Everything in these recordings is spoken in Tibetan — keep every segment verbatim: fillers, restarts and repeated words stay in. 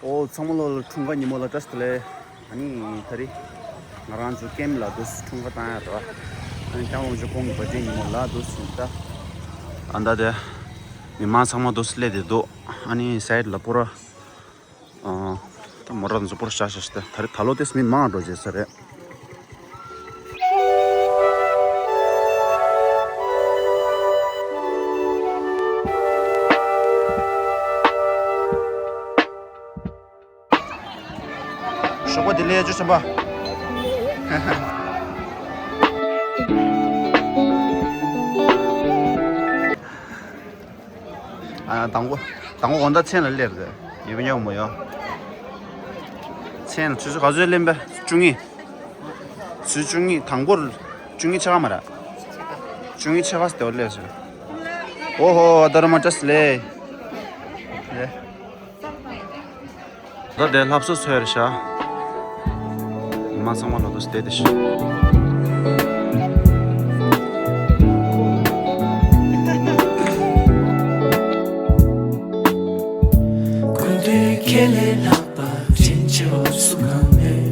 ཨོ་ཚང་མ་ལོ་ལ་འཁྲུངས་སྐར་ཉིན་མོ་ལ་བཀྲ་ཤིས་བདེ་ལེགས། ཨ་ནི་ད་རེས་ང་རང་ཚོ་ཀེམ་ལ་འདུག་འཁྲུངས་སྐར་བཏང་ཡ་རེད་བ། ཨ་ནི་ཀེམ་ལོངས་སྤྱོད་ཁང་གི་བར་ཐི་ཌེ་ཉིན་མོ་ལ་འདུག་ད། ཨ་ད་དེ་མི་མང་ཚང་མ་འདུག་སླེབས་བསྡད་འདུག་ཨ་ནི་སའེ་ཌི་ལ་པུ་ར། ཨ་ད་མོ་ཊ་ཚོ་པུ་ར་བཞག་བཞག་ད་ད་རེས་ད་ལོ་དེ་མི་མང་འགྲོ་བྱས་ས་རེད། ཞོགས་པ་བདེ་ལེགས་ཅོ་ཆམ་པ། ཨ་དང་པོ་དང་པོ་དགོང་དག་མཚན་ལ་སླེབས་རེད། ཡོད་མི་ཉོ་མོ་ཡོ། མཚན་ལ་ཆུ་ཚོད་ག་ཚོད་སླེབས་པས། བཅུ་གཉིས། ཆུ་ཚོད་བཅུ་གཉིས་དང་པོར་བཅུ་གཉིས་ཕྱེད་ཀ་མ་རེད། བཅུ་གཉིས་ཕྱེད་ཀ་སྟེ་སླེབས་སོང་། ཨོ་ཧོ་ཨ་ད་ར་མ་བཀྲ་ཤིས་བདེ་ལེགས། ད་དེ་ལྷ་བཟོ་ཚོས་རེད་ཤག་མི་མང་ཚང་མ་ལོ་ཏོག་ཙམ་བསྡད་དེ་ཤག་སྐུ་མདུན་ཁྱེད་ལས་ལྷག་པ་དྲིན་ཆེ་བ་སུ་གང་མེད།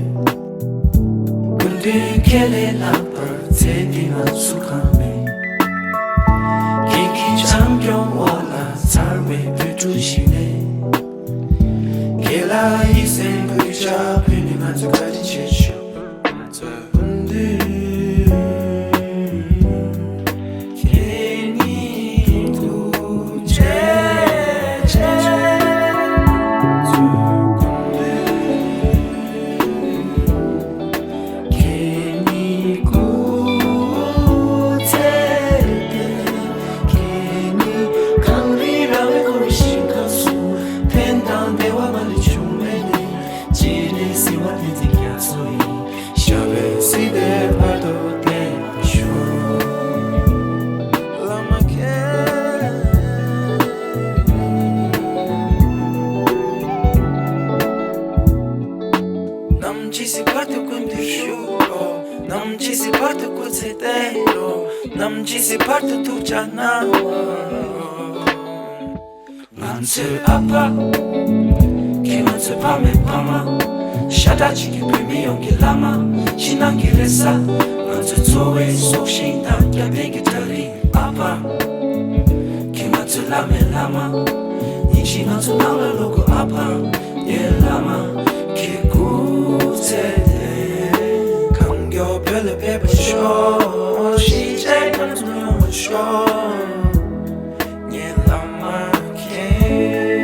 སྐུ་མདུན་ཁྱེད་ལས་ལྷག་པར་ཚེ་འདི་ན་སུ་གང་མེད། ཁྱེད་ཀྱི་བྱམས་སྐྱོང་འོག་ལ་འཚར་བའི་བོད་ཕྲུག་ཞིག་ནས། ཁྱེད་ལ་ཡིད་སེམས་གུས་ཕྱག་ཕུལ་ནས་ང་ཚོ་བཀའ་དྲིན་ཆེ་ཞུ། སྐུ་མདུན་ཁྱེད་ཉིད་ཐུགས་རྗེ་ཆེ། སྐུ་མདུན་ཁྱེད་ཉིད་སྐུ་ཚེ་བརྟན། ཁྱེད་ཉིད་གངས་རི་ར་བས་བསྐོར་བའི་ཞིང་ཁམས་སུ། ཕན་དང་བདེ་བ་མ་ལུས་འབྱུང་བའི་གནས། སྤྱན་རས་གཟིགས་དབང་བསྟན་འཛིན་རྒྱ་མཚོ་ཡི། ཞབས་པད་སྲིད་མཐའི་བར་དུ་བརྟན་པར་ཤོག་བླ་མ་མཁྱེན། ནམ་འཆི་སའི་བར་དུ་སྐུ་མདུན་བཞུགས་རོགས། ནམ་འཆི་སའི་བར་དུ་སྐུ་ཚེ་བརྟན་རོགས། ནམ་འཆི་སའི་བར་དུ་ཐུགས་ཅག་གནང་རོགས། ང་ཚོའི་ཨ་ཕ། ཁྱེད་ང་ཚོའི་ཕ་མའི་ཕ་མ། ཤ་ཁྲག་གཅིག་གི་བོད་མི་ཡོངས་ཀྱི་བླ་མ། ཕྱི་ནང་གི་རེ་ས། ང་ཚོའི་འཚོ་བའི་སྲོག་ཤིང་དང་སྐྱབས་གནས་ཀྱི་གྲལ་རིམ་ཨ་ཕ། ཁྱེད་ང་ཚོའི་བླ་མའི་བླ་མ། ཉིན་ཞིག་ང་ཚོ་ནང་ལ་ལོག་དགོས་ཨ་ཕ། ངའི་བླ་མ། ཁྱེད་སྐུ་ཚེ་བརྟན། གང་མགྱོགས་བོད་ལ་ཕེབས་པར་ཤོག་གཞིས་བྱེས་རྒྱ་མཚོ་ཡོང་བར་ཤོག་ངའི་བླ་མ་མཁྱེན།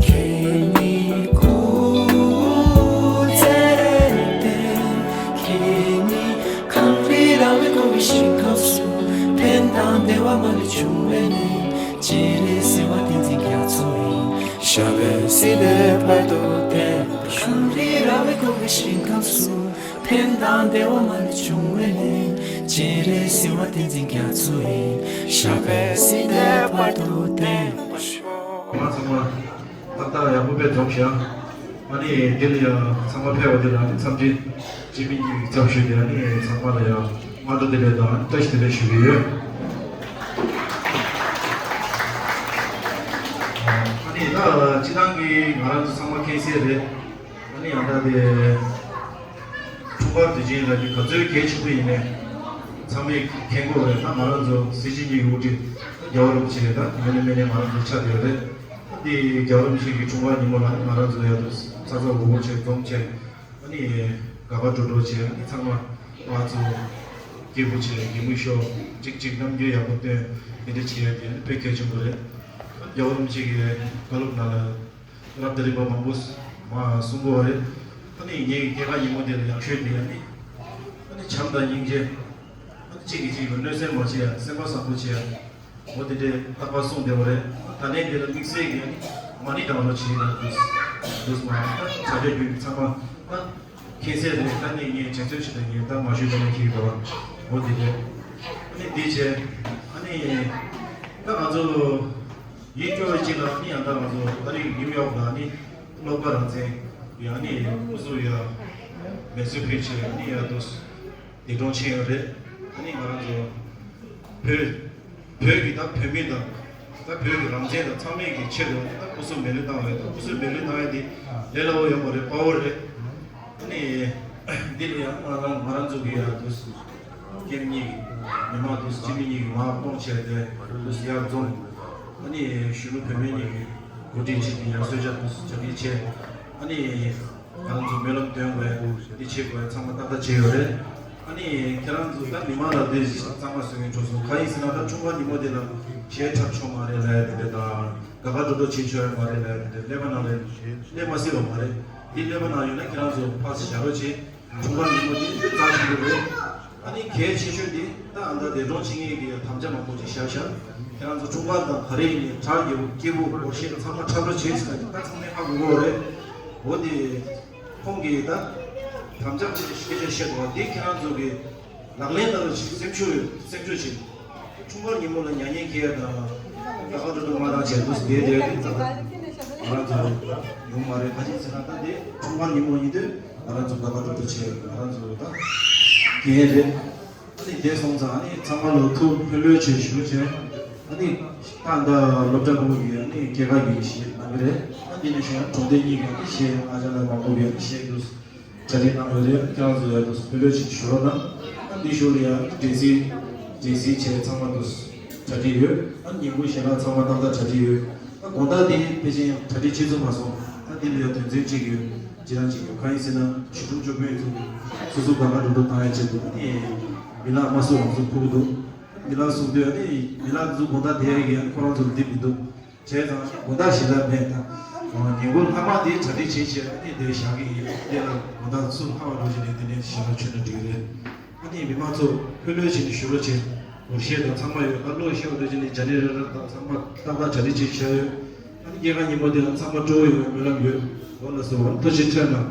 ཁྱེད་ཉིད་སྐུ་ཚེ་བརྟན། ཁྱེད་ཉིད་གངས་རི་ར་བས་བསྐོར་བའི་ཞིང་ཁམས་སུ། ཕན་དང་བདེ་བ་མ་ལུས་འབྱུང་བའི་གནས། སྤྱན་རས་གཟིགས་དབང་བསྟན་འཛིན་རྒྱ་མཚོ་ཡི། ཞབས་པད་སྲིད་མཐའི་བར་དུ་བརྟན་པར་ཤོག་གངས་རི་ར་བས་བསྐོར་བའི་ཞིང་ཁམས་སུ། ཕན་དང་བདེ་བ་མ་ལུས་འབྱུང་བའི་གནས། སྤྱན་རས་གཟིགས་དབང་བསྟན་འཛིན་རྒྱ་མཚོ་ཡི། ཞབས་པད་སྲིད་མཐའི་བར་དུ་བརྟན་པར་ཤོག་ང་ཚང་མ་ཏག་ཏག་ཡག་པོ་དཔེ་འཛོམས་ཤག་ཨ་ནི་འདི་ལ་ཡང་ཚང་མ་ཕེབས་པ་འདི་ལ་ཨ་ནི་འཚམས་འདྲི་སྤྱི་མི་གཉིས་ཀྱི་ཚབ་ཞུས་ཏེ་ཨ་ནི་ཚང་མ་ལ་ཡང་སྔ་དྲོ་བདེ་ལེགས་དང་བཀྲ་ཤིས་བདེ་ལེགས་ཞུ་གི་ཡོད། ཨ་ནི་ད་སྤྱི་བཏང་གི་ང་རང་ཚོ་ཚང་མ་མཁྱེན་གསལ་རེད། ཨ་ནི་ཡང་ད་དེ། འཁྲུངས་སྐར་དུས་ཆེན་ལ་ནི་ག་ཚོད་གལ་ཆེན་པོ་ཡིན་ནའི། ཚང་མས་མཁྱེན་གྱི་ཡོད་རེད། ད་ང་རང་ཚོ་སྲིད་སྤྱི་གཉིས་ཀྱི་དབུ་ཁྲིད་རྒྱལ་བ་རིན་པོ་ཆེ་རེད། ད་དེ་མིན་ནི་མིན་ནི་ང་རང་ཚོ་ཆགས་བསྡད་ཡོད་རེད། ད་དེ་རྒྱལ་བ་རིན་པོ་ཆེ་གི་འཁྲུངས་སྐར་ཉིན་མོ་ལ་ནི་ང་རང་ཚོ་ཡག་ཏུ་ཚ་ཚ་འུར་འུར་བྱས་འཛོམས་བྱས། ཨ་ནི་དགའ་དགའ་སྤྲོ་སྤྲོ་བྱས། ཨ་ནི་ཚང་མ་ང་ཚོ་སྐྱིད་པོ་བྱས་གད་མོ་ཤོར་གཅིག་གཅིག་རྣམ་འགྱུར་ཡག་པོ་སྟོན་དེ་འདྲ་བྱས་ཡོད་དེ་ཨ་ནི་དཔེ་གལ་ཆེན་པོ་རེད། ད་རྒྱལ་བ་རིན་པོ་ཆེ་གི་བཀའ་སློབ་ནང་ལ། རབ་དང་རིམ་པ་མང་པོ་མ་གསུང་གི་ཡོད་རེད། ཨ་ནི་ངའི་སྐྱེས་སྐར་ཉིན་མོ་དེ་ལ་ཡང་ཆོས་འདི་ཡང་ནི། ཨ་ནི་བྱམས་དང་སྙིང་རྗེ། ཨ་ནི་གཅིག་གིས་གཅིག་ལ་གནོད་སེམས་མ་བྱེད་ཡ་སེམས་པ་བཟང་པོ་བྱེད་ཡ། འོ་དེ་འདྲའི་རྟག་པར་གསུངས་བསྡད་པ་རེད། ད་ནས་འདི་ལ་དམིགས་བསལ་གྱི་ཨ་ནི་མ་ཎི་བགྲང་རོགས་བྱེད་ཡ་འདུག་འདུག་མ་ད་བྱ་བྱ་རྒྱུད་ཚང་མ་ད་མཁྱེན་གསལ་རེད། ད་ནི་ངས་དྲན་གསོ་བྱེད་དང་ངས་ད་མ་ཞུས་ད་ནས་ཁྱེད་ཀྱི་འདུག་འོ་དེ་འདྲའི་ཨ་ནི་འདི་བྱས་ཨ་ནི་ད་ང་ཚོ། ཡིན་སྐྱོ་བའི་ཅིག་ལ་ནི་ཡང་ད་ང་ཚོ་ཨ་རི་ནིའུ་ཡོག་ལ་ནི་སློབ་གྲྭ་རང་བཙན་ཡང་ནི་སྐུ་གཟུགས་ཡ་མེ་གསོད་ཕུལ་ཆེད་ནི་ཡ་དུ་འདས་གྲོངས་ཕྱིན་ཡོད་རེད། ཨ་ནི་ང་རང་ཚོ་བོད་ བོད་ཀྱི་ད་བོད་མི་དང་། ད་བོད་ཀྱི་རང་བཙན་དང་ཚང་མའི་གི་ཆེད་དུ་ད་སྐུ་སྲོག་སྦས་ལེགས་བཏང་བའི། ད་སྐུ་སྲོག་སྦས་ལེགས་བཏང་བའི་དེ་ལས་སླ་བོ་ཡོད་མ་རེད། དཔའ་བོ་རེད། ཨ་ནི་འདི་ལ་ཡང་ང་རང་ང་རང་ཚོ་གི་ཡང་དུ་སྐྱེ་མི་གཉིས་ཀྱི་མི་མང་དུ་སྤྱི་མི་གཉིས་ཀྱི་མར་སྤོང་བྱས་ཏེ་དུ་ཡར་འཛོམས། ཨ་ནི་གཞོན་ནུ་བུད་མེད་གཉིས་ཀྱི་འགོ་ཁྲིད་ཅིག་གི་ཡང་གསོལ་ཇ་དུ་ཇ་རིལ་བྱས། ཨ་ནི། ང་རང་ཚོ་སྨོན་ལམ་འདོན་དགོས། འདི་བྱེད་དགོས། ཚང་མ་ཏག་ཏག་བྱས་ཡོད་རེད། ཨ་ནི་ཁྱེད་རང་ཚོ་ད་མི་མང་ལ་འདི་གཙང་མ་བཟོ་མཁན་གྲོགས་སུ་ག་ཡིན་ཟེར་ན། ད་འཁྲུངས་སྐར་ཉིན་མོ་འདི་ལ་གཞས་འཁྲབ་ཆོག་མ་རེད་ལབ་ཡ་དེ་འདྲ་དང་། དགའ་དགའ་སྤྲོ་སྤྲོ་བྱེད་ཆོག་ཡ་མ་རེད་ལབ་ཡ་དེ་འདྲ་སླེབས་པ་ན་རེད། སླེབས་མ་སྲིད་པ་མ་རེད། འདི་སླེབས་པ་ན་ཡོད་ན་ཁྱེད་རང་ཚོ་ཕར་ཞབས་བྲོ་བྱེད། འཁྲུངས་སྐར་ཉིན་མོ་འདི་རྩ་ཆེན་པོ་རེད། ཨ་ནི་གལ་ཆེ་ཤོས་འདི་ད་ཨ་མདའ་འདས་གྲོངས་ཕྱིན་མཁན་གྱི་དམ་བཅའ་མང་པོ་ཅིག་བཞག་བཞག་ཁྱེད་རང་ཚོ་འཁྲུངས་སྐར་དང་ག་རེ་ཡིན་ནའི་གྲྭ་རྒྱལ་པོ་སྐྱེས་བུ་སྒོར་གཞས་ཚང་མ་འཁྲབ་རོགས་བྱེད་ཟེར་ན་ད་ཚང་མས་ཧ་གོ་གི་ཡོད་རེད། འོ་དེ་ཁོང་གིས་ད་དམ་བཅའ་ཅིག་སྐད་ཆ་བཤད་འདུག་བ། དེ་ཁྱེད་རང་ཚོ་གིས་ལག་ལེན་བསྟར་རོགས་བྱེད། སེམས་ཤུགས་ཡོད། སེམས་ཤུགས་བྱེད། འཁྲུངས་སྐར་ཉིན་མོ་ལ་མྱ་ངན་སྐྱེ་ཡ་དང་དགའ་དགའ་སྤྲོ་སྤྲོ་མ་བཏང་བྱས་འདུག་བསྡད་བསྡད་དེ་ང་རང་ཚོ་ཡོང་མ་རེད། ག་ཅི་ཟེར་ན་ད་དེ་འཁྲུངས་སྐར་ཉིན་མོ་ཡིན་དུས་ང་རང་ཚོ་དགའ་དགའ་སྤྲོ་སྤྲོ་བྱས། ང་རང་ཚོ་ད་རྒན་རེད། ཨ་ནི་བསྡད་སོང་ཙང་ཨ་ནི་ཚང་མ་ལ་ཐུགས་ལྷོད་ལྷོད་བྱས་ཞུ་བྱས། ཨ་ནི་ད་ལྟ་སློབ་གྲྭ་ཕྲུ་གུ་ཡིས་ཨ་ནི་སྐྱེས་སྐར་གྱི་གཞས་གནང་གི་རེད། ཨ་འདི་ནས་ཞུ་ཡང་གྲོང་སྡེ་གཉིས་ཀྱི་ཨ་ནི་གཞས་ཨ་ཅག་ལ་མང་པོ་ཡོད། གཞས་འདུག་གྲ་སྒྲིག་གནང་ཡོད་རེད། ཁྱེད་རང་ཚོ་ཡར་དུ་ཕེབས་རོགས་ཞུ་རོགས་གནང་། ཨ་འདི་ཞོར་ལ་ཡང་འགྲེལ་བཤད་འགྲེལ་བཤད་བྱས། ཚང་མ་དུ་གྲ་སྒྲིག་ཡོད། ཨ་ཉིན་གུང་ཞལ་ལག་ཚང་མ་ཏག་ཏག་གྲ་སྒྲིག་ཡོད། ཨ་དགོང་དག་དེ་ཕལ་ཆེར་ཡང་གྲ་སྒྲིག་བྱེད་ཚུགས་མ་སོང་། ཨ་འདི་ལ་ཡང་དོན་ཚན་གཅིག་ཡོད། ཅི་རང་གཅིག་ཡོད། གང་ཡིན་ཟེར་ན་ཞི་ཀྲུང་ཅོ་པོའི་ཚོ་སོ་སོ་དགའ་དགའ་སྤྲོ་སྤྲོ་བཏང་ཡ་ཆེད་དུ་ཨ་ནི་མི་ལག་དམར་གསོད་རང་སོར་ཕུལ་གི་འདུག་མི་ལག་སུབ་དུས་ཨ་ནི་མི་ལག་ཚོ་དགོང་དག་དེ་ཡ་གི་ཨ་ནི་ཁོ་རང་ཚོར་འདི་མི་འདུག་བྱས་ཙང་དགོང་དག་ཞིག་ལ་མེད་ད། ཉིན་གུང་ལྷག་མ་དེ་གྲ་སྒྲིག་བྱེད་བྱས་ཨ་ནི་དེ་བཞག་གི་ཡིན། དེ་ལ་དགོང་དག་ཚུར་ལྷག་པ་འགྲོ་བྱས་ནས་དེ་ནས་ཞིག་ལ་མཆོད་ན་འགྲིག་གི་རེད། ཨ་ནི་མི་མང་ཚོ་ལྷོད་ལྷོད་བྱས་ནས་བཞུགས་རོགས་བྱེད། སྒོར་གཞས་དང་ཚང་མ་ཡོད། ད་གློག་ཤོར་འགྲོ་བྱས་ནས་འཇའ་རིས་ར་ར་དང་ཚང་མ་ཏག་ཏག་གྲ་སྒྲིག་བྱས་བཞག་ཡོད། ཨ་ནི་སྐྱེས་སྐར་ཉིན་མོ་དེ་ལ་ཚང་མ་སྤྲོ་བོ་ཡོང་བའི་སྨོན་ལམ་ཡོད། འོ་ལགས་སོ། ཐུགས་རྗེ་ཆེ་གནང་།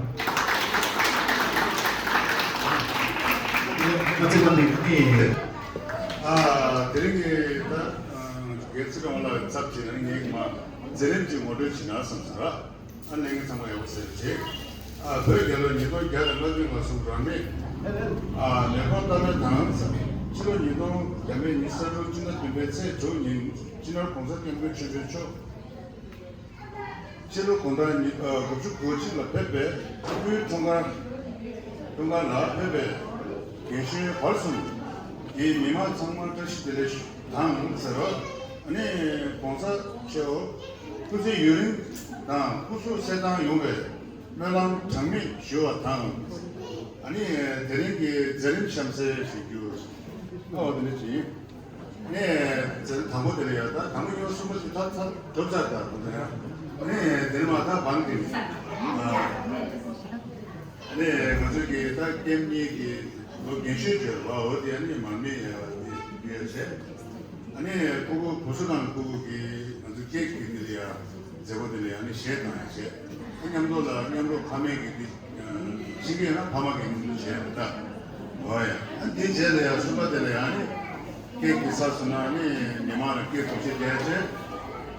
ཨ་ཙི་མ་འདི་ནི། ཨ་དེ་རིང་གི་ད་སྒེར་ཚིག་རང་ལ་ཚབ་བྱས་ན་ངས་མ་མཛད་རིམ་གྱི་ངོ་སྤྲོད་བྱེད་ན་བསམ་སོང་ར། ཨ་ལས་ངན་ཚང་མ་ཡག་པོ་ཟེར་བྱས། ཨ་བོད་རྒྱལ་ལོ་ཉིས་སྟོང་བརྒྱ་དང་ལྔ་བཅུ་ང་གསུམ་རང་མེད། ཨ་ལས་འཁོར་རྟ་དྲེལ་དང་ཟེར། ཕྱི་ལོ་ཉིས་སྟོང་བརྒྱ་མེད་ཉི་ཤུ་རྩ་དྲུག་ཕྱི་ཟླ་བདུན་པའི་ཚེས་དྲུག་ཉིན་སྤྱི་ནོར་༸གོང་ས་༸སྐྱབས་མགོན་ཆེན་པོ་མཆོག་སྤྱི་ལོ་དགུང་གྲངས་ཉི་ཨ་དགུ་བཅུ་གོ་གཅིག་ལ་ཕེབས་པའི་སྐུའི་འཁྲུངས་སྐར། འཁྲུངས་སྐར་ལ་ཕེབས་པའི་རྒན་གཞོན་བར་གསུམ་གྱི་མི་མང་ཚང་མར་བཀྲ་ཤིས་བདེ་ལེགས་དང་ཟེར་རོ། ཨ་ནི་༸གོང་ས་མཆོག་སྐུ་ཚེ་ཡུན་རིང་དང་སྐུ་གཟུགས་གསལ་ཐང་ཡོང་བའི་སྨོན་ལམ་གྲངས་མེད་ཞུ་བ་དང་། ཨ་ནི་དེ་རིང་གི་མཛད་རིམ་གཤམ་གསལ་ཞུ་རྒྱུ། ཨ་འོ་དེ་འདྲ་ཅིག་ཡིན། ངས་མཛད་རིམ་དང་པོ་དེ་ལ་ཡ་ད་དང་པོ་གཉིས་པ་གསུམ་པ་ཞིག་ད་ད་གྲུབ་ཚར། ད་ཁོ་ཚོ་ཡ་ཨ་ནི་དེ་ནས་མ་ད་བང་གི་ཨ་ནི་ང་ཚོ་གི་ད་ཀེམ་གཉིས་ཀྱི་ལོ་རྒན་ཤོས་བརྗོད་པ་འོ་དེ་ཨ་ནི་མར་མེ་ཡ་དེ་ཡ་བྱས། ཨ་ནི་ཕྲུ་གུ་བུ་ཚོ་དང་ཕྲུ་གུ་གི་ང་ཚོ་ཀེག་གི་འདི་ལ་ཡ་མཛད་སྒོ་དེ་ལ་ཡ་ཨ་ནི་གཞས་བཏང་ཡ་བྱས། ཨ་མཉམ་དུ་ལ་མཉམ་དུ་ཕ་མེས་ཀྱི་འདི་ཤིང་གི་ཡང་ཕ་མ་གི་མིང་དུ་བྱས་པ་ད། འོ་ཡ། ཨ་འདི་རྗེས་ལ་ཡང་གསུམ་པ་དེ་ལ་ཡང་ནི་ཀེག་གི་ཚར་སོང་ན་ནི་མི་མང་ལ་ཀེག་ཐོབ་ཆེད་རྒྱལ་ཆེ།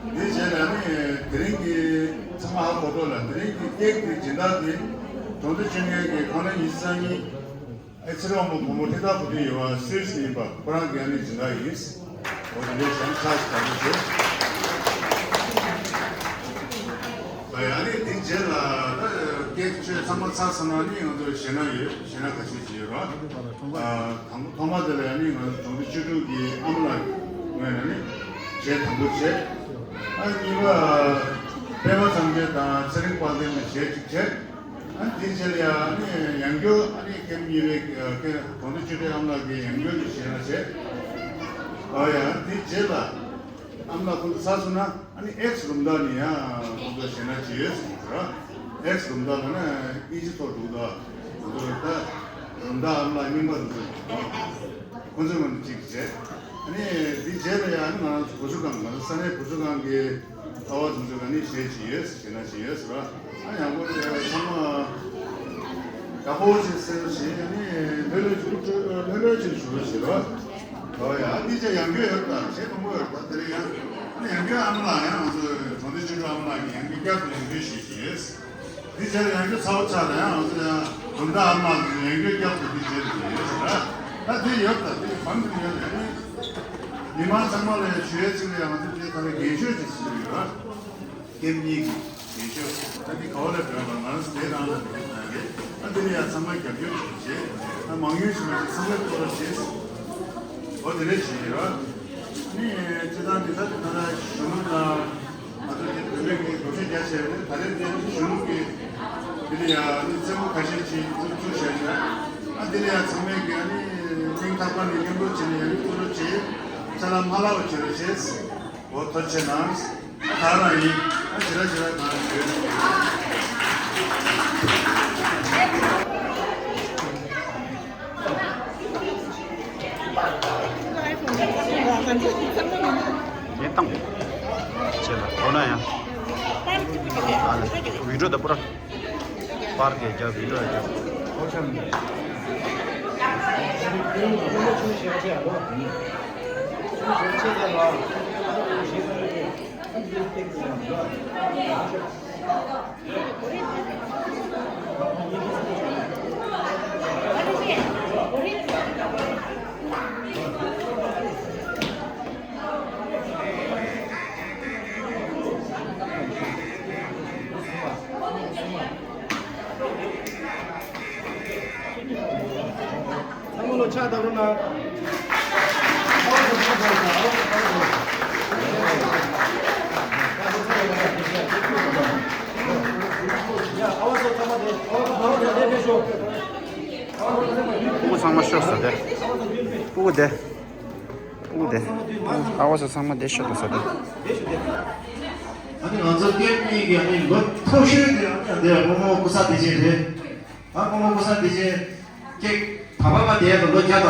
འདི་རྗེས་ལ་ནི་དེ་རིང་གི་ཚང་མ་ཧ་གོ་ཐོག་ལ་དེ་རིང་གི་ཀེག་གི་སྦྱིན་བདག་དེ་གྲོང་སྡེ་ཆུང་ངེས་ཀྱི་ཁང་གླ་ཉི་ཤུ་རྩ་གཉིས། ཨེ་ཚེ་རིང་དབང་མོ་བུ་མོ་ཧྲི་ཏཱ་བུ་ཏི་ཡོད་པ་སུད་སི་ནས་ཡིན་པ་ཁོ་རང་གི་ཨ་ནི་སྦྱིན་བདག་ཡིན། འོ་དེ་འདྲའི་བྱས་ན་ཚར་ཞིག་དྲག་པོ་བྱོས། ཨ་ནི་དེ་རྗེས་ལ་ད་ཀེག་ཆོས་ཚང་མ་ཚར་སོང་ན་ནི་ང་ཚོ་ཞེ་དྲག་ཡོད། ཞེ་དྲག་ག་ཚོད་ཅིག་ཡོད་ར། ཨ་དང་པོ་ཐོག་མ་དེ་ལ་ཨ་ནི་ང་ཚོ་གྲོང་སྡེ་བཅུ་དྲུག་གི་ཨ་མ་ལགས་ངོས་ནས་ནི་གཞས་དང་པོ་བྱས། ཨ་གཉིས་པ་པད་མ་ཚངས་དཔལ་དང་ཚེ་རིང་དཔལ་ལྡན་ལ་གཞས་གཅིག་བྱས། ཨ་དེའི་རྗེས་ལ་ཡང་ཨ་ནི་ཡང་བསྐྱར་ཨ་ནི་ཀེམ་གཉིས་པའི་ཀེམ་གྲོང་སྡེ་བཅུ་དྲུག་ཨ་མ་ལགས་ཀྱིས་ཡང་བསྐྱར་གྱི་གཞས་སྣ་བྱས། ཨ་ཡ་དེའི་རྗེས་ལ་ཨ་མ་ལགས་ཁོང་ཚོ་ཚར་སོང་ན་ཨ་ནི་ཨེག་སི་རུམ་བདག་ནས་ཡང་ཁོང་ཚོ་གཞས་སྣ་བྱེད་ཡོད་ཟེར་གྱི་ར། ཨེག་སི་རུམ་བདག་ལབ་ན་དབྱིན་ཇི་ཐོག་འདུག་ད། ཁོང་ཚོ་ད་རུམ་བདག་ཨ་མ་ལགས་རྙིང་པ་འདུག་ཟེར་གྱི་འདུག་ཁོང་ཚོའི་ངོས་ནས་གཅིག་བྱས། ཨ་ནི་དེའི་རྗེས་ལ་ཡང་ང་རང་ཚོ་བུ་གསོ་ཁང་ང་ཚོ་ས་གནས་བུ་གསོ་ཁང་གི་ཨ་བ་ཚོ་ཚོ་ག་ནི་གཞས་ཅིག་ཡོད་ཟེར་ན་ཅིག་ཡོད་ཟེར་བ། ཨ་ཡང་པོ་དེ་ཚང་མ་དགའ་པོ་ཅིག་གསལ་པོ་ཞིག་ཨ་ནི་ལྷོད་ལྷོད་ཅིག་ལྷོད་ལྷོད་ཅིག་ཞུ་རོགས་ཞེས་རོགས། ཨོ་ཡ་ཨ་འདི་ཅག་ཡང་སྐྱོད་ཡོད་ད་གཞས་མང་པོ་ཡོད་ད་དེ་རིང་ཡང་ཨ་ནི་ཡང་སྐྱོད་ཨ་མ་ལགས་ཡང་ང་ཚོ་གྲོང་སྡེ་ཆུ་ཕྲུག་ཨ་མ་ལགས་ཀྱི་ཡང་སྐྱོད་བསྐྱར་དུ་ཡང་སྐྱོད་ཞིག་ཅིག་ཡོད། འདི་བྱས་ན་ཡང་སྐྱོ་ཚ་བོ་ཆགས་ལ་ཡང་ང་ཚོ་ཡང་དུང་ཟླ་ཨ་མ་ཡང་སྐྱོ་སྐྱབས་དུ་འདི་བྱས་དུ་ཡོད་ཟེར་ན། ད་དེ་ཡོད་ད་དེ་བང་དུ་ཡོད་ད་ནི། མི་མང་ཚང་མ་ལ་ཡང་ཞུ་ཡས་ཅིག་ལ་ཡང་ང་ཚོ་དེ་ད་ལྟ་རྒན་ཤོས་ཅིག་ཞུ་གི་ཡོད། སྐྱེམས་གཉིས་ཀྱི་རྒན་ཤོས་ད་འདི་ག་བ་ལ་བོད་པ་ང་རང་སྡེ་རང་ལ་བོད་ནང་གི་ཨ་དེ་ལ་ཡང་ཚང་མ་རྒྱབ་སྐྱོར་ཞུ་བྱེད། ཨ་མང་ཡུལ་ཞུ་བ་ཞིག་ཚང་མས་གཏོར་བ་བྱེད། འོ་དེ་འདྲ་ཞུ་གི་ཡོད། ནི་སྤྱི་བཏང་འདི་ད་ད་ལྟ་གཞོན་ནུ་དང་། ང་ཚོ་འདི་བོད་མི་གི་འགོ་ཁྲིད་རྒྱ་ཆེ་བས་ད་རེས་འདི་གཞོན་ནུ་གི་འདི་ལ་ཡང་ནི་རྩེད་མོ་ཁ་ཤས་ཅིག་བཙུགས་བཙུགས་བཞག་ཡོད། ཨ་འདི་ལ་ཡང་ཚང་མས་ཀྱི་ཨ་ནི་སྙིང་ཐག་པ་ནས་མཉམ་རུབ་བྱས་ནས་ཡང་ནི་བཙུགས་རོགས་བྱེད། ཅ་ལག་མ་བརླག་པ་བྱེད་རོགས་བྱེད། འོ་ཐུགས་རྗེ་ཆེ་གནང་། ད་རང་ཡིན། ཨ་ཞེ་དྲག་ཞེ་དྲག་གནང་ཡོད། ཡིན་དང་། བྱས་ལ་འོ་ན་ཡང་། ཨ་ལེ་བི་ཌིའོ་ད་པུ་ར། པར་གྱི་རྒྱབ་བི་ཌིའོ་རྒྱབ། ཚང་མ་ལོ་ཕྱག་བརྡབ་རོགས་གནང་། སྤུ་གུ་ཚང་མ་ཤོག་ཟེར་ཏེ། སྤུ་གུ་དེ། སྤུ་གུ་དེ། ཨ་བ་ས་ཚང་མ་དེ་ཤོག་ཏུ་ཟེར་ཏེ། ཨ་ནི་ང་ཚོ་སྐད་གཉིས་ཀྱི་ཨ་ནི་ལོ་མཐོ་ཤོས་དེ་ཨ་ནི་ཨ་འདི་རྨོ་མོ་ཀུ་ས་བདེ་ཆེན་རེད། ཨ་རྨོ་མོ་ཀུ་ས་བདེ་ཆེན་སྐད་བ་བ་མ་དེ་ཡ་དང་ལོ་བརྒྱ་དང་།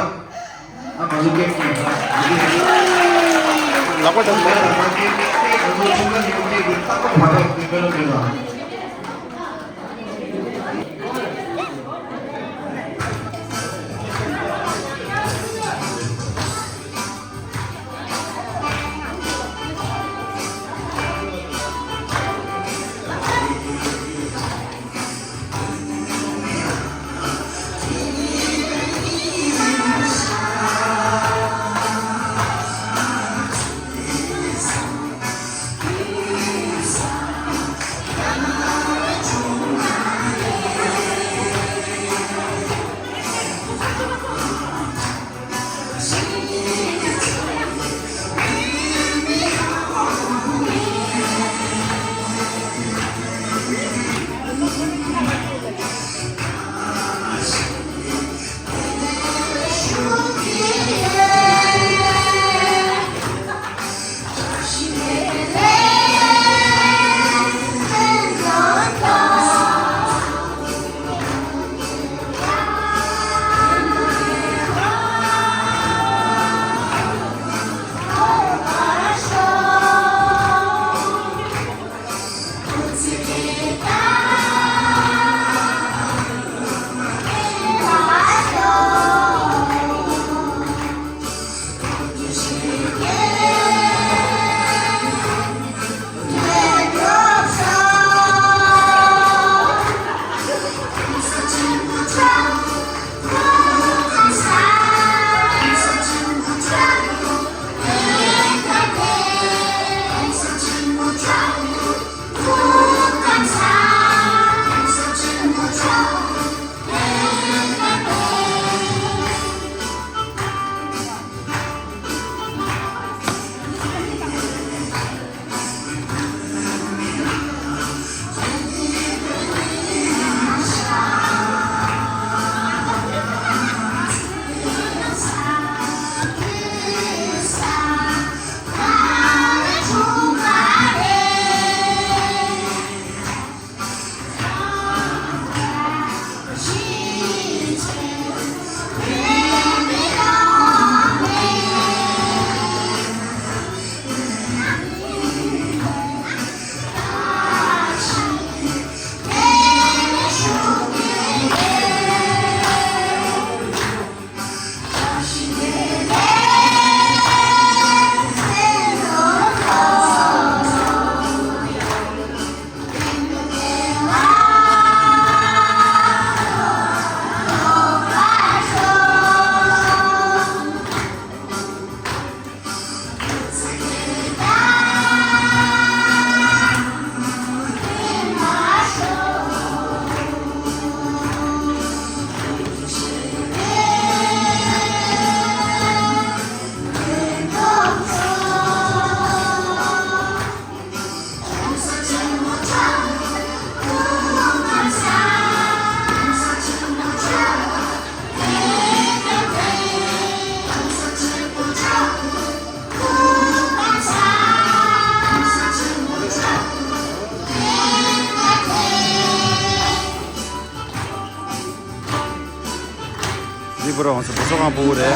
ཨ་ང་ཚོ་སྐད་གཉིས་ཨ་ལག་པ་དང་ལོ་བརྒྱ་དང་ང་ཚོ་ཆུང་མ་ནི་སྐད་ཀྱི་རྟག་པར་བ་བ་གི་མེ་ལོ་མེ་ལོ། རི་བོ་རང་སུ་བུ་སོ་གང་པོ་རེད།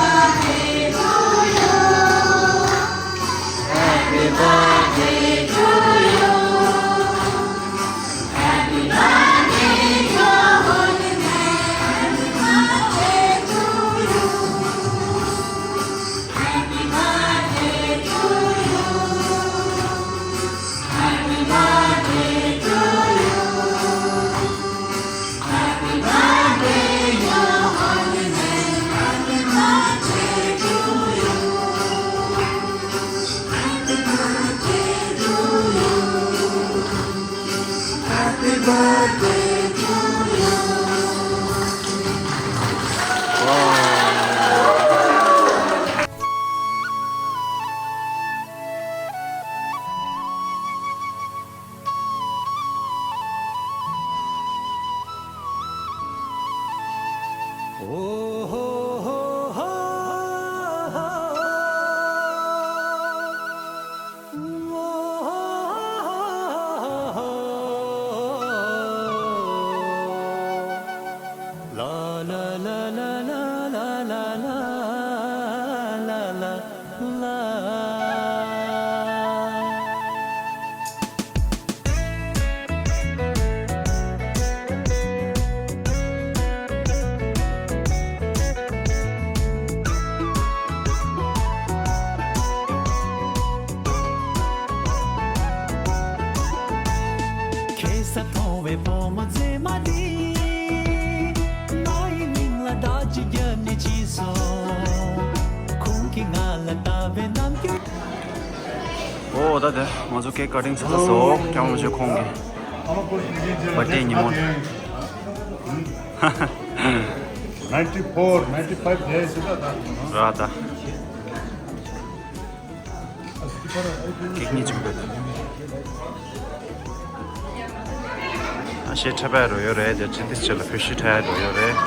ཁ་སང་མཐོང་བའི་བུ་མོ་མཛེས་མ་དེ། ང་ཡི་མིང་ལ་བརྡ་ཅིག་བརྒྱབ་ནས་ཕྱིན་སོང་། ཁོང་གིས་ང་ལ་ལྟ་བའི་རྣམ་འགྱུར། ཨོ་ད་དེ་ང་ཚོ་ཀེག་ཀ་ཊིང་ཚར་ཚར་སོང་། སྐྱབས་མགོན་ཆེན་ཁོང་གི་བར་ཐི་ཌེ་ཉིན་མོ། ninety-four, ninety-five days ད་ད། ར་ད། ཀེག་གཉིས་བྱུང་བ་དང་། ཨ་ཤེ་འཁྲབ་ཡ་རོ་ཡོད་རེད། དེ་ཅི་ཏི་ཆེ་ལ་བོད་ཤི་འཁྲབ་ཡ་རོ་ཡོད་རེད།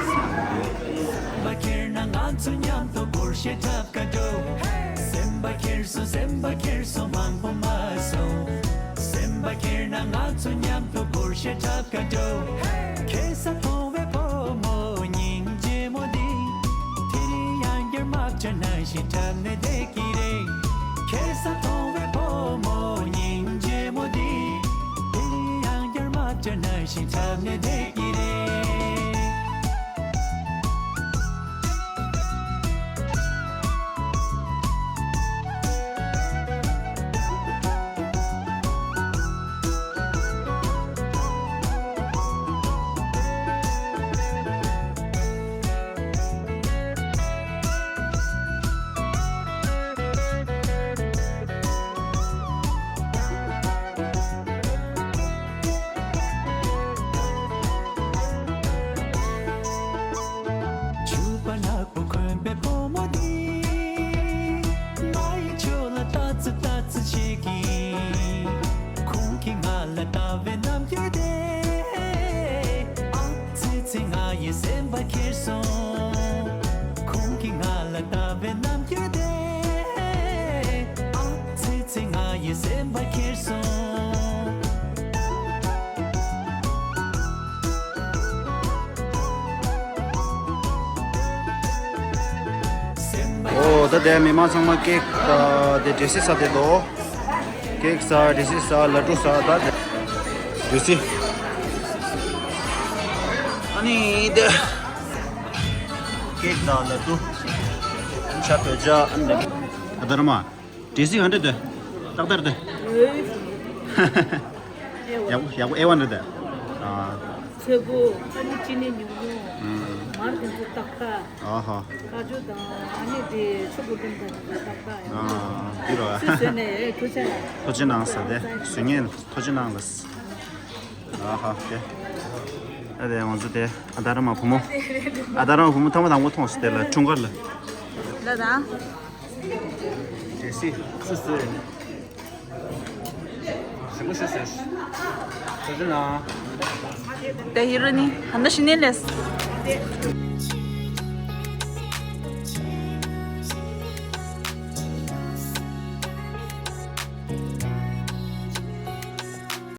སེམས་པ་ཁྱེར་ན་ང་ཚོ་མཉམ་དུ་སྒོར་གཞས་འཁྲབ་ག་འགྲོ། སེམས་པ་ཁྱེར་སོང་། སེམས་པ་ཁྱེར་སོང་། མང་པོ་མ་སོང་། སེམས་པ་ཁྱེར་ན་ང་ཚོ་མཉམ་དུ་སྒོར་གཞས་འཁྲབ་ག་འགྲོ། ཁ་སང་མཐོང་བའི་བུ་མོ་སྙིང་རྗེ་མོ་འདི། དེ་རིང་ཡང་བསྐྱར་དམག་ཇ་ནང་བཞིན་འཁྲབ་ནས་བསྡད་ཀྱི་རེད། ཁ་སང་མཐོང་བའི་བུ་མོ་སྙིང་རྗེ་མོ་འདི། དེ་རིང་ཡང་བསྐྱར་དམག་ཇ་ནང་བཞིན་འཁྲབ་ནས་བསྡད་ཀྱི་རེད། ཕྱུ་པ་ནག་པོ་གོན་པའི་བུ་མོ་འདི། ང་ཡི་ཕྱོགས་ལ་ལྟ་ཙི་ལྟ་ཙི་བྱེད་ཀྱིན། ཁོང་གིས་ང་ལ་ལྟ་བའི་རྣམ་འགྱུར་དེ། ཨ་ཙི་ཙི་ང་ཡི་སེམས་པ་ཁྱེར་སོང་། ཁོང་གིས་ང་ལ་ལྟ་བའི་རྣམ་འགྱུར་དེ། ཨ་ཙི་ཙི་ང་ཡི་སེམས་པ་ཁྱེར་སོང་། ཨོ་ད་དེ་མི་མང་ཚང་མ་ཀེག་ཨ་དེ་འདྲེ་སི་ཟ་དེ་དོ། ཀེག་ཟ། འདྲེ་སི་ཟ། ལ་ཌུ་ཟ། ད་དེ་འདྲེ་སི། ཨ་ནི་དེ་ཀེག་དང་ལ་ཌུ། ཨ་ནི་ཤ་དོད་ཇ། ཨ་ནི་དེ་ཨ་ད་ར་མ། འདྲེ་སི་ག་འདྲ་འདུག་ཏག་ཏག་འདུག་ཡག་པོ་ཡག་པོ་ཨེ་ཝན་རེད་དེ། ཨ། ཚོད་པོ། ཨ་ནི་ཅི་ནས་ཉུང་ཉུང་། ཨུམ། མར་དེ་ཚོ་ཏག་ཏག་ཨ་ཧ། ཀ་ཅུ་དང་ཨ་ནི་དེ་ཆུ་བུ་ལུམ་དང་དེ་ཚོ་ཏག་ཏག་ཡིན། ཨ། འདི་རོ། སུས་བཟོས་ནས་ཐུགས་རྗེ་ཆེ། ཐུགས་རྗེ་གནང་ཟེར་དེ། བཟོ་མཁན་ཐུགས་རྗེ་གནང་ལ། ཨ་ཧ་དེ། ཨ་དེ་ང་ཚོ་དེ་ཨ་ད་ར་མ་བུ་མོ། ཨ་ད་ར་མ་བུ་མོ་ཐོག་མ་དང་པོ་མཐོང་སོང་དེ་ལ་འཁྲུངས་སྐར་ལ། ལ་དང་། དེ་སི་སི་སི། ཞིམ་པོ་ཞིག་ཟེར། ད་ཅི་ན། ད་ཧི་རོ་ནི་ཧ་ན་ཤི་ནེ་ལེས།